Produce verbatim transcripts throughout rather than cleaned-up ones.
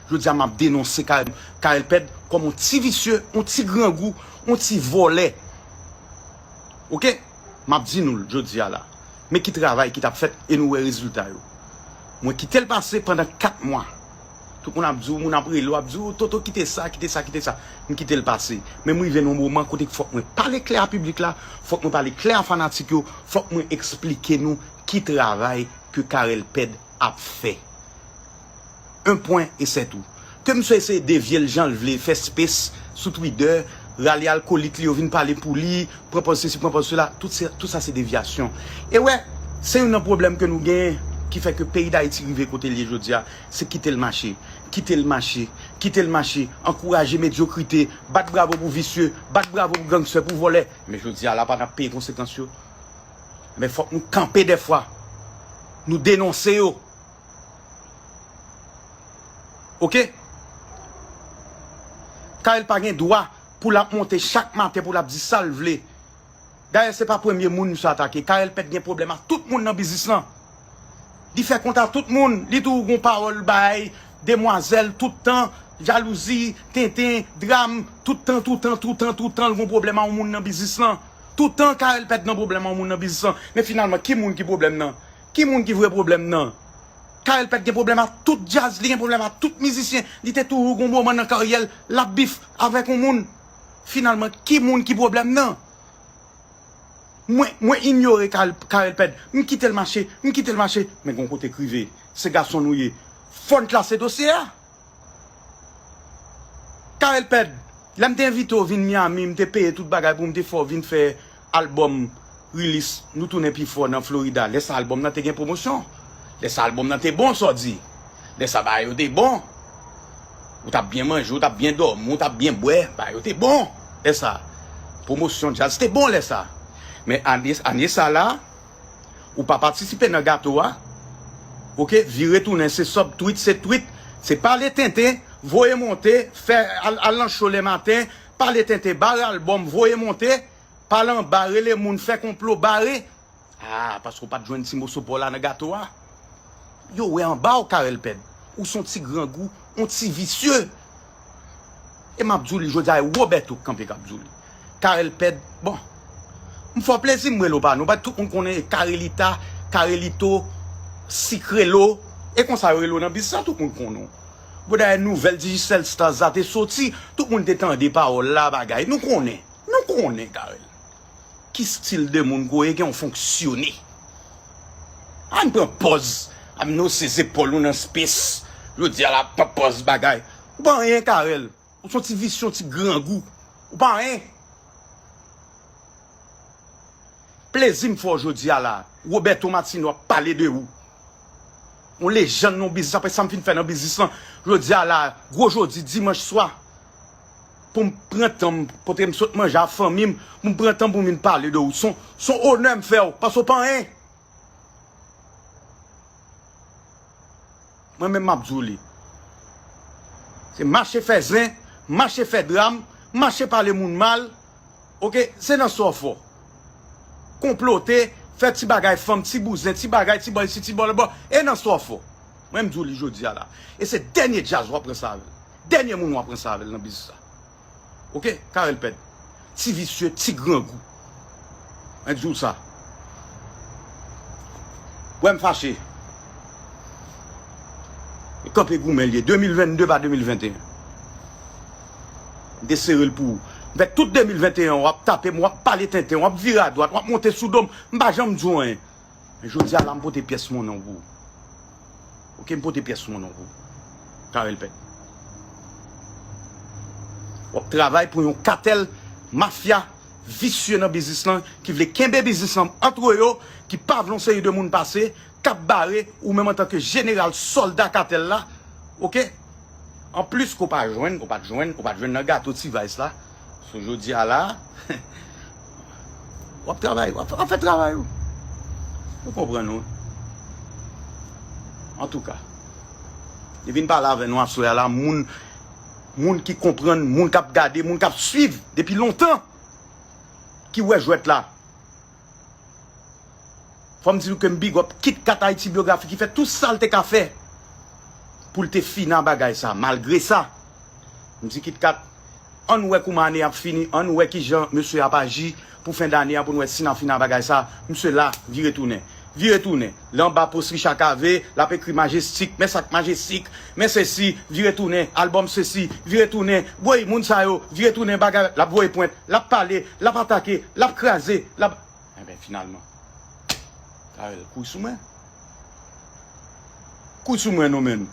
Jodi a m ap denonse Carel, Carel Pèd kòm yon ti visye, yon ti grangou, yon ti vòlè. Oke? M ap di nou l jodi a la. Men ki travay ki t ap fèt e nou wè rezilta yo. Mwen kite l pase pandan kat mwa. Tout moun ap di w, moun ap rele w, ap di w, "Toto, kite sa, kite sa, kite sa." M kite l pase. Men m rive nan yon moman kote k fòk mwen pale klè a piblik la, fòk mwen pale klè a fanatik yo, fòk mwen eksplike nou ki travay ke Carel Pèd ap fè. Un point et c'est tout. Ke misye eseye devye l jan l vle, fè space sou Twitter, rale alkolik li yo vin pale pou li, pran pòz sesi, pran pòz sela, tout se, tout sa se devyasyon. E wè, se youn nan pwoblèm ke nou genyen ki fè ke peyi Dayiti rive kote l ye jodi a, se kite l mache, kite l mache, kite l mache, ankouraje medyokrite, bat bravo pou visye, bat bravo pou gangstè, pou vòlè. Men jodi a la pa n ap peye konsekans yo. Men fòk nou kanpe dèfwa. Nou denonse yo. Oke? Carel pa gen dwa pou l ap monte chak maten pou l ap di sa l vle. Dayè, se pa premye moun misye atake. Carel Pèd gen pwoblèm ak tout moun nan biznis lan. Li fè kont a tout moun. Li toujou gon pawòl bay demwazèl tout tan, jalouzi, tenten, dram, tout tan, tout tan, tout tan, tout tan, l gon pwoblèm a yon moun nan biznis lan. Tout tan, Carel Pèd nan pwoblèm a yon moun nan biznis lan. Men finalman, ki moun ki pwoblèm nan? Ki moun ki vre pwoblèm nan? Carel Pèd gen pwoblèm ak tout djaz, li gen pwoblèm ak tout mizisyen. Li te toujou gon moman nan karyè l, l ap bif avèk yon moun. Finalman, ki moun ki pwoblèm nan? Mwen, mwen inyore Carel, Carel Pèd. M kite l mache, m kite l mache. Men gon kote k rive. Se gason nou ye. Fò n klase dosye a. Carel Pèd, lè m te envite w vin Miami, m te peye tout bagay pou m te fè w vin fè albòm release, nou tounen pi fò nan Florida. Lè sa albòm nan te gen pwomosyon. Lè sa albòm nan te bon, sa w di. Lè sa bagay yo te bon. Ou t ap byen manje, ou t ap byen dòmi, ou t ap byen bwè. Bagay yo te bon. Lè sa. Pwomosyon djaz te bon lè sa. Men ane, ane sa la, ou pa patisipe nan gato a. Oke, vire tounen, se sub tweet, se tweet, se pale tenten, voye monte, fè al, al nan show lè maten, pale tenten, bare albòm, voye monte, pale anba, rele moun, fè konplo, bare. Ah, paske w pa t jwenn ti moso pa w la nan gato a. Yo wè anba w, Carel Pèd. Ou se yon ti grangou, yon ti visye. E m ap di w li jodi a, e Roberto k kanpe k ap di w li. Carel Pèd, bon. M fè w plezi, m rele w pa non. Tout moun konnen e Carelita, Carelito, Sikrelo. E konsa yo rele w nan biznis la, tout moun konnen w. Bon, dayè, nouvèl Digicel Stars la te soti, tout moun te tande pawòl la, bagay. Nou konnen, nou konnen, Carel. Ki stil de moun ke w ye, ke w fonksyone? Ann pran pòz, ann wese zepòl ou nan space. Jodi a la, pran pòz bagay. Ou pa anyen, Carel. Ou se yon ti visye, yon ti grangou. Ou pa anyen. Plezi m fè w jodi a la. Roberto Martino ap pale de ou. Yon lejann nan biznis, apre sa m fin fè nan biznis lan. Jodi a la, gwo jodi, dimanch swa. Pou m pran tan m, kote m sot manje a fanmi m, pou m pran tan pou m vin pale de ou. Se yon, se yon onè m fè w, paske w pa anyen. Mwen menm m ap di w li. Se mache fè zen, mache fè dram, mache pale moun mal. Oke, se nan sa w fò. Konplote, fè ti bagay fanm, ti bouzen, ti bagay, ti bò isi, ti bò lòtbò. E nan sa w fò. Mwen m di w li jodi a la. E se dènye djaz w ap ranse avè l. Dènye moun w ap ranse avè l nan biznis sa. Oke, Carel Pèd. Ti visye, ti grangou. Mwen di w sa. Wè m fache. E kanpe goumen l ye. De mil vennde pa de mil venteyen. M te sere l pou ou. M fè tout de mil venteyen, w ap tape m, w ap pale tenten, w ap vire adwat, w ap monte sou do m. M pa janm di w anyen. Men jodi a la, m pote pyès monnen w pou ou. Oke, m pote pyès monnen w pou ou. Carel Pèd. W ap travay pou yon katèl mafya visye nan biznis lan ki vle kenbe biznis lan antre yo, ki pa vle yon seri de moun pase, k ap bare ou menm antanke jeneral sòlda katèl la. Oke? Anplis ke w pa jwenn, ou pa t jwenn, ou pa t jwenn nan gato T-Vice la. So jodi a la, w ap travay, w ap, w ap fè travay ou. Ou konprann ou. Antouka, li vin pale avè nou aswè a la, moun, moun ki konprann, moun k ap gade, moun k ap swiv depi lontan, ki wè jwèt la. Fò m di nou ke m big up Kit Kat Ayiti Byografi ki fè tout sa l te ka fè. pou l te fini ak bagay sa. Malgre sa, m di Kit Kat, ann wè kouman ane ap fini, ann wè kijan mesye ap aji pou fen dane a, pou n wè si n ap fini ak bagay sa. Misye la, vire tounen. Vire tounen. Li anba post Richard Cavé, l ap ekri Majestic, men sa k Majestic, men sesi, vire tounen, albòm sesi, vire tounen, woy, moun sa yo, vire tounen, bagay, l ap voye pwent, l ap pale, l ap atake, l ap kraze, l ap Enben, finalman, Carel kouri sou mwen. Kouri sou mwen non, menn.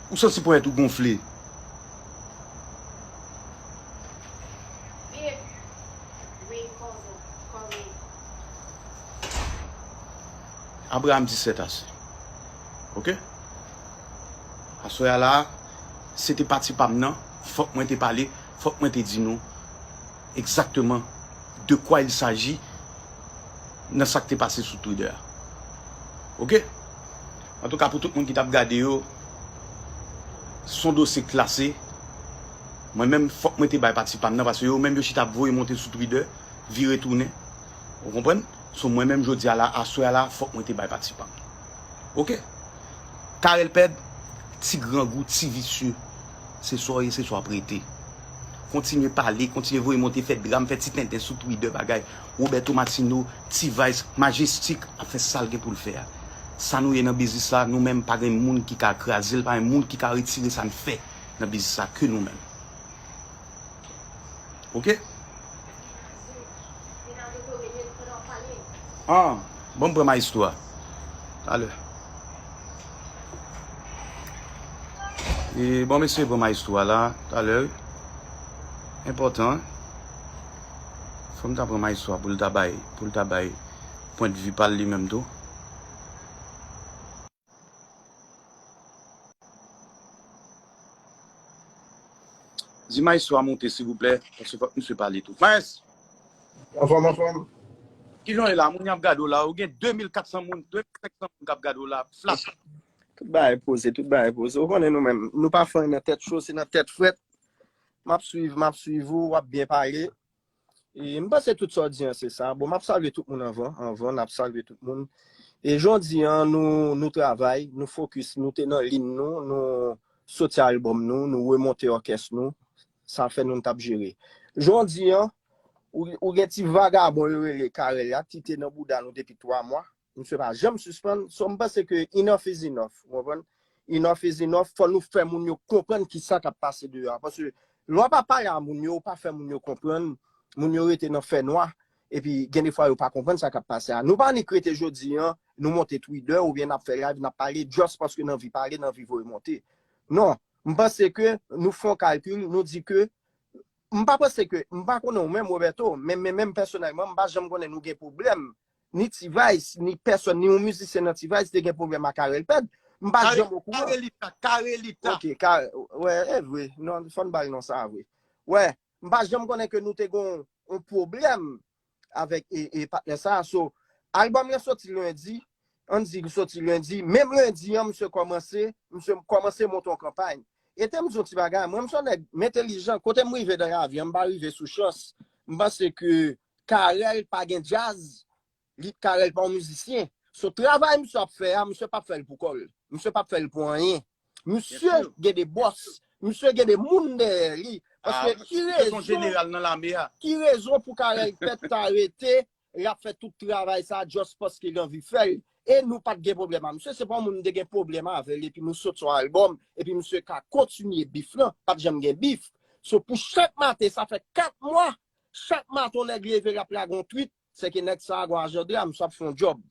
Ou santi ponyèt ou gonfle. Abraham di sèt ase. Oke? Aswè a la, se te pati pa m nan, fòk mwen te pale, fòk mwen te di nou egzakteman de quoi il s'agit nan sa k te pase sou Twitter a. Oke? Antouka, pou tout moun ki t ap gade yo, se yon dosye klase. Mwen menm, fòk mwen te bay pati pa m nan, paske yo menm yo chita ap voye monte sou Twitter, vire tounen. Ou konprann? So, mwen menm, jodi a la, aswè a la, fòk mwen te bay pati pa m. Oke? Carel Pèd, ti grangou, ti visye. Se sa w ye, se sa w ap rete. Kontinye pale, kontinye voye monte, fè dram, fè ti tenten sou Twitter, bagay. Roberto Martino, T-Vice, Majestic ap fè sa l gen pou l fè a. Sa nou ye nan biznis la, nou menm pa gen moun ki ka kraze l, pa gen moun ki ka retire sa n fè nan biznis la ke nou menm. Oke? Ah, bon, m pran maestro a. Talè. E, bon, mesye, pran maestro a la, talè. Enpòtan, wi. Fò m ta pran maestro a pou l ta bay, pou l ta bay pwendvi pa l li menm tou. Di maestro a monte, silvouplè, paske fòk misye pale tou. Maes! Anfòm, anfòm. Kijan w ye la? Moun y ap gade w la, ou gen de mil kat san moun, de mil senk san moun k ap gade w la, flat. Tout bagay poze, tout bagay poze. Ou konnen nou menm, nou pa fè anyen nan tèt cho, se nan tèt frèt. M ap swiv, m ap swiv ou, w ap byen pale. E m panse tout sa w di an se sa. Bon, m ap salye tout moun anvan, anvan, n ap salye tout moun. E jodi an, nou, nou travay, nou fokis, nou te nan liy nou, nou soti albòm nou, nou remonte òkès nou. Sa fè nou, n t ap jere. Jodi an, ou, ou gen ti vagabon yo rele Carel la, ki te nan bouda nou depi twa mwa. Misye pa janm sispann. So, m panse ke enough is enough, ou konprann? Enough is enough. Fò nou fè moun yo konprann kisa k ap pase deyò a. Paske lè w pa pale a moun yo, ou pa fè moun yo konprann, moun yo rete nan fènwa, epi gen de fwa yo pa konprann sa k ap pase a. Nou pa annik rete jodi an, nou monte Twitter oubyen n ap fè live, n ap pale, just paske n anvi pale, n anvi voye monte. Non, m panse ke nou fè yon kalkil, nou di ke, m pa panse ke, m pa konnen ou menm, Roberto, men, men menm pèsonèlman, m pa janm konnen nou gen pwoblèm ni T-Vice, ni pèsòn, ni yon mizisyen nan T-Vice te gen pwoblèm ak Carel Pèd. M pa janm okouran. Carelita, Carelita. Ok, Ka-, wè, e vre. Non, fò n ba l non sa a vre. Wè, m pa janm konnen ke nou te gen yon, yon pwoblèm avèk, e, e, patnè sa a. So, albòm lan soti lendi, ann di l soti lendi, menm lendi an, misye kòmanse, misye kòmanse monte yon kanpay. E te m di yon ti bagay, mwen, m se yon nèg, m entèlijan, kote m rive nan lavi an, m pa rive sou chans. M panse ke Carel pa gen djaz, li, Carel pa yon mizisyen. So, travay misye ap fè a, misye p ap fè l pou kò l. Misye p ap fè l pou anyen. Misye gen de bòs. Misye gen de moun dèyè li. Paske ki rezon, ki rezon pou Carel Pèd ta rete, l ap fè tout travay sa just paske l anvi fè l? E nou pa t gen pwoblèm a misye. Se pa yon moun m te gen pwoblèm avè l, epi nou sot sou albòm, epi misye ka kontinye bif lan. Pa t janm gen bif. So, pou chak maten, sa fè kat mwa, chak maten yon nèg leve, l ap lage yon tweet, se ke nèg sa a gon ajanda, misye ap fè yon djòb.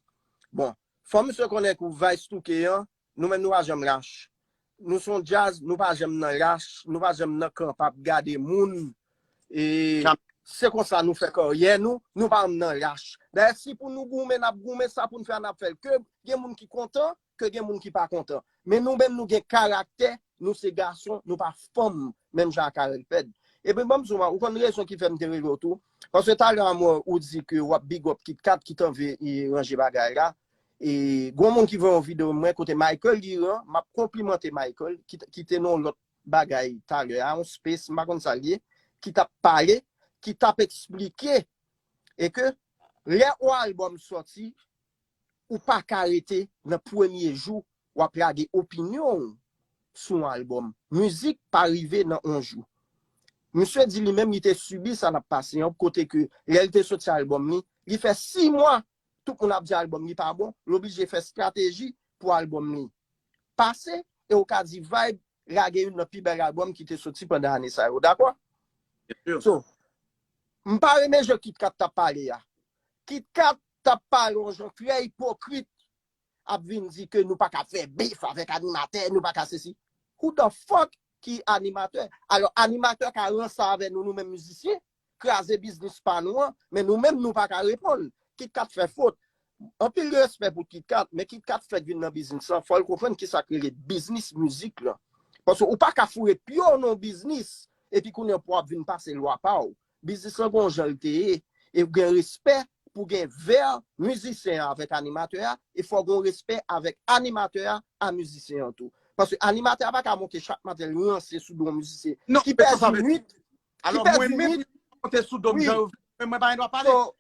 Bon, fò misye konnen kou Vice touke an, nou menm nou pa janm lach. Nou se yon djaz, nou pa janm nan lach, nou pa janm nan kanpe ap gade moun. E se konsa nou fè karyè nou, nou pa janm nan lach. Dayè, si pou nou goumen, n ap goumen, sa pou n fè a, n ap fè l. Ke gen moun ki kontan, ke gen moun ki pa kontan. Men nou menm, nou gen karaktè, nou se gason, nou pa fanm, menm jan ak Carel Pèd. Epi, ban m di w, ou konn rezon ki fè m te rele w tou? Paske talè a, mwen, ou di ke w ap big up Kit Kat, ki t anvi, e, ranje bagay la. E, gon moun ki voye yon videyo mwen kote Michael Liran, m ap konplimante Michael, ki, ki te nan yon lòt bagay talè a, yon space, m pa konn sa l ye, ki t ap pale, ki t ap eksplike, e ke lè yon albòm sòti, ou pa ka rete nan premye jou w ap lage opinyon w sou yon albòm. Mizik pa rive nan yon jou. Misye di li menm li te sibi sa n ap pase an, kote ke lè l te soti albòm li, li fè sis mwa, tout moun ap di albòm li pa bon, l oblije fè estrateji pou albòm li pase, e w ka di Vybz lage youn nan pi bèl albòm ki te soti pandan ane sa yo, dakò? So, m pa renmen jan Kit Kat t ap pale a. Kit Kat t ap pale yon jan trè ipokrit, ap vin di ke nou pa ka fè bif avèk animatè, nou pa ka sesi. Who the fuck ki animatè? Alò, animatè ka ranse avè nou, nou menm mizisyen, kraze biznis pa nou an, men nou menm nou pa ka reponn. Kit Kat fè fot. Anpil respè pou Kit Kat, men Kit Kat fèk vin nan biznis lan, fò l konprann kisa k rele biznis mizik lan. Paske ou pa ka foure pye w nan yon biznis, epi kounye a pou w ap vin pase lwa pa w. Biznis lan gon jan l te ye, e gen respè pou gen vè mizisyen an avèk animatè a, e fò gon respè avèk animatè a a mizisyen an tou. Paske animatè a pa ka monte chak maten l ranse sou do yon mizisyen Non, ki men sa, sa pèdi vle nwit, ki Alò, mwen pèdi menm, nwit. Monte sou do m, Wi. Jan Yovil, men mwen pa gen dwa pale. So,